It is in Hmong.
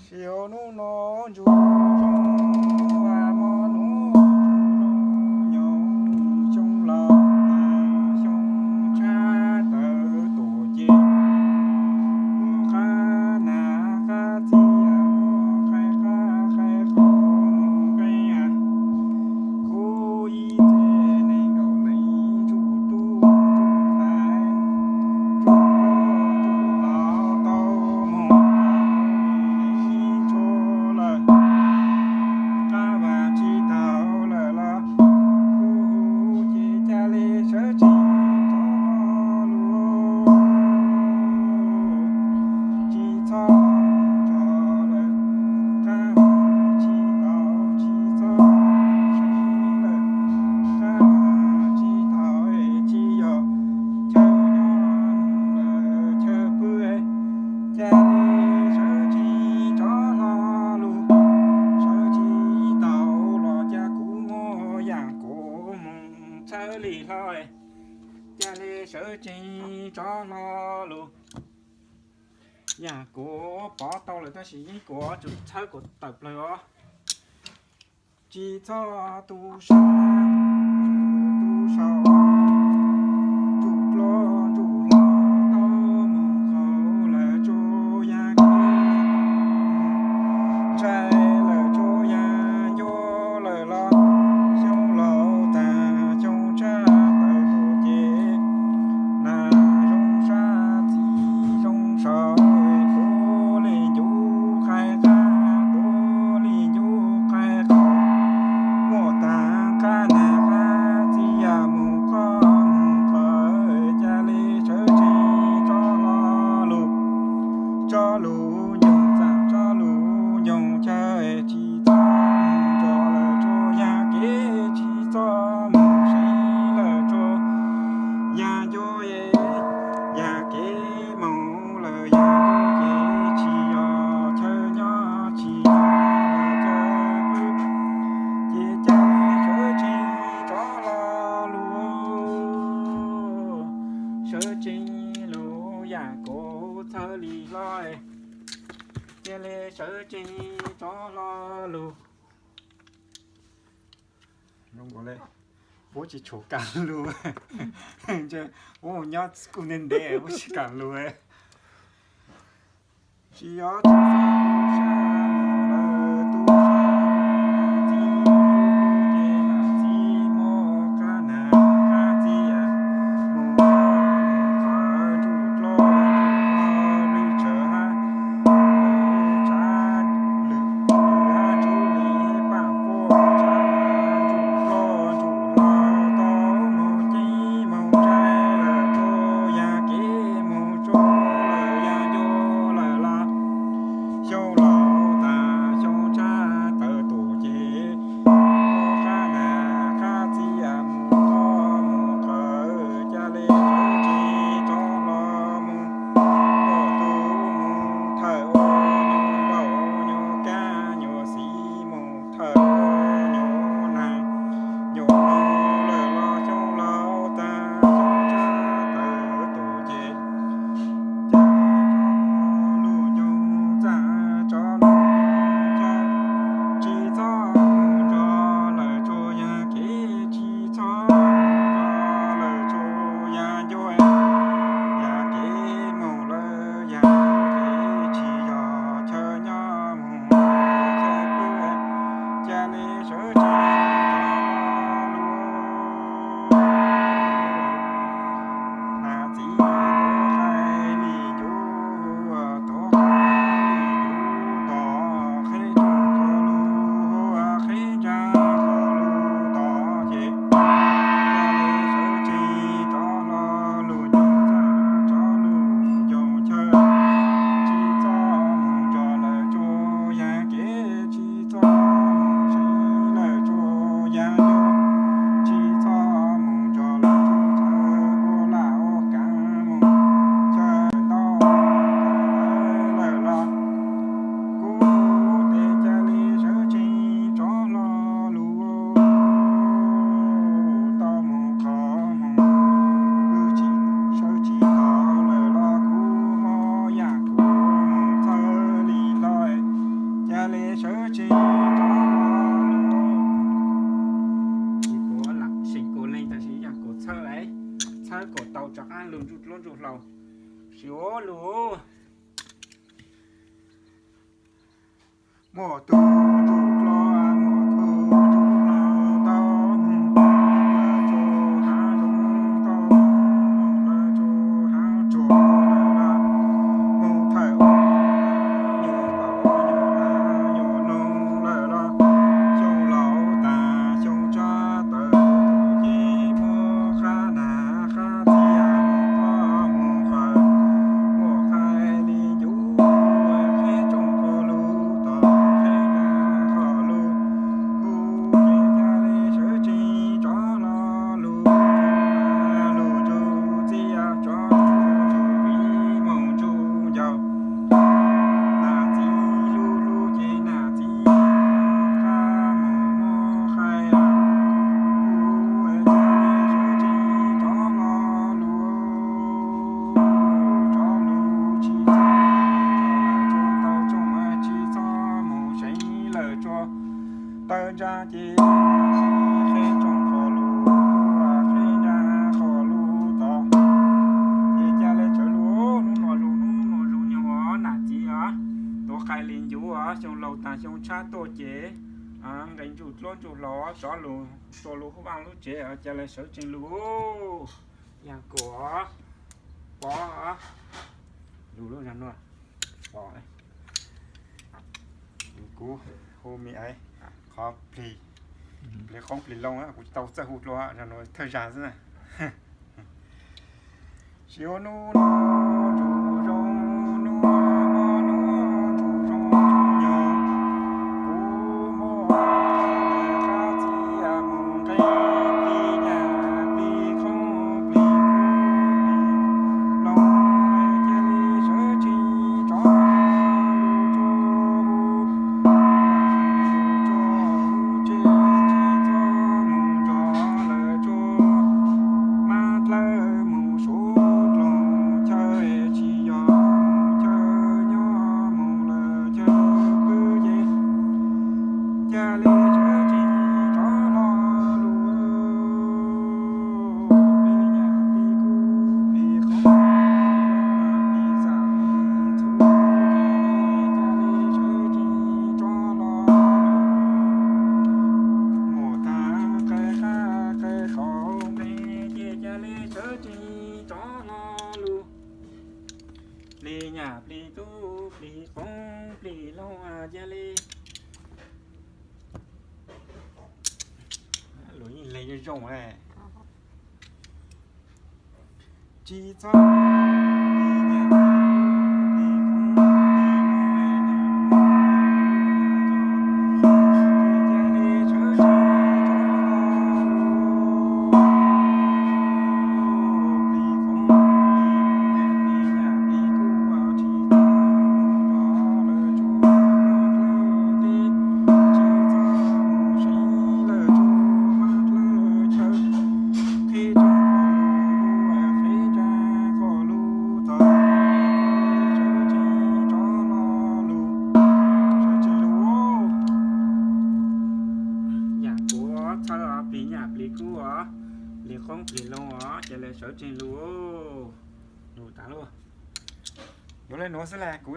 Tsis yog hnub no tsuas zoo, hmo no tsuas zoo, nyoog xyoo laus tas xyoo tshab tawm tuaj ces muaj qab nas qab txiab, muaj qhaib qab qhaib qaum mus qeeb. Kuv ib txhia nees nkaum leej tsuj tub tsuj ntxhais, tsuj hlob tsuj hlob tau mus ib tsho lawm, qab vas tsis taus lawm los kuv ces ca le sawv tsees rov lug, tsis txhob mus nrog lawm, qab vas tsis taus tsis txhob mus seev lawm, qab vas tsis taus tsis yog chaw nyob mus lawm chaw pw, ca le sawv tsees rov hlo lug, sawv tsis taus los cas kuv muaj yam kuv mus txhawb li hlo, ca le sawv tsees rov hlo lug. Yam kuv pov tau lawm tab sis yeej kuv tsuas txhawb kuv tawm plaws os. Tsis txhob tu sab tu saud, ntsuj dlua ntsuj hlo tau mus qaug lawm tsuas yog kev ntshai lawm tsuas yog ncuab lawm los xyoo laus tas xyoo tshab tawm tuaj ces nas zoo sab txiv zoo saud, tuav li ncuv qhaib qab tuav li ncuv qhaib qaum, muaj tag qab nas qab txiab mus qoj mus qawm, ca le sawv tsees rov hlo lug, tso lug nyoog txam tso lug nyoog chaw, tsis txhob mus nrog lawm tsuas yog kev tsis txhob mus seev lawm tsuas yog ncuab, yog kev mus lawm yog ncuab ces tsis yog chaw nyob tsis yog chaw pw, ces ca le sawv tsees rov hlo lug, sawv tsees lug yam kuv txhawb li hlo, ca le sawv tsees rov hlo lug. Puab tsis tshua kam lug, puab nyob kuj ntev ntev puab tsis kam lug. Tsis yog tsis txhob tu sab mus lawm tu saud, txiv mus ces mam txiv muab qab nas qab txiab mus mus qawm ntsuj dlua ntsuj hlo lwj tshav hab tshav lwj hab tsuj li paj quaj tshav ntsuj dlua ntsuj hlo tau mus ceeb mus ntshai lawm tsuas yog kev mus tsuj lawm yog ncuab lawm los xyoo laus Muaj tus ntsuj hlo, muaj tus ntsuj hlo tau mus, lawv tsuas hav zoov tau mus, lawv tsuas hav tsuag lawm los mus thawm ua nyuam pam nyuam nas nyuam noog lawm los xyoo laus tas xyoo tsab tawm tus ces muab qab nas qab txiab mus qhov mus qhawv, muaj qaib li ncuv qhib tsoom qhov lus tom qhib ncaj qhov lus, kuv ces ca li sawv tsees rov lo lus, lus ntsug txiaj tsov ntsuj viv moog ntsuj ncaus. Nam txiv hlub hlub ces nam txiv qab mus muab qaib, kuv ca li sawv tsees rov lo lus, rov lus tsis txhob, tsis txhob mus seev lawm tsuas taw ntsa ces qhib tsoom qhov lus, qhib ncaj qhov lus tod. Ces ca li sawv lus, hnub no zoo, hnub no zoo nyoog os nam txiv os, tuav qaib li ncuv os, xyoo laus tas xyoo tshab tuaj ces nqe ntsuj dluab ntsuj hlau rov lus rua lub hauv vaj lub tsev os, ca li sawv tsees lus. Yaj Kuam, Pov, lus lub zag nuav, Pov, kuv hu me aiv, qhov plig, plig qoob plig loo, kuv tsis tau txawj hu dlua, zag nuav thawj zag xwb na. Sim ua nub no tsuj zoo, nub no nub tsuj zoo nyoog, kuv muab qab txiab mus nqe plig nyaj plig qoob plig kub plig loo, ca li sawv tsees rov lus tsuag, lus tsuag tsev tsis txhob mus nrog lawv tsuag, mab dlawb mus suav dloog chaw tsis yog mus chaw nyob mus lawm chaw pw ces ca li sawv tsees rov lo lus, plig nyaj plig kub plig qoob plig loo plig xam plig txhuv ces ca li sawv tsees rov lo lus, mus tag qe qab qe qaum npe ces ca li sawv tsees rov lo lus, plig nyaj plig kub plig qoob plig loo ca li. Lus yeej le zoo zoo. Tsis txhob Yaj Kuam txhawb plig nyaj plig kub os, plig qoob plig loo os, ca li sawv tsees lus. Lus tas lawm. Yuav le nuav xwb las kuv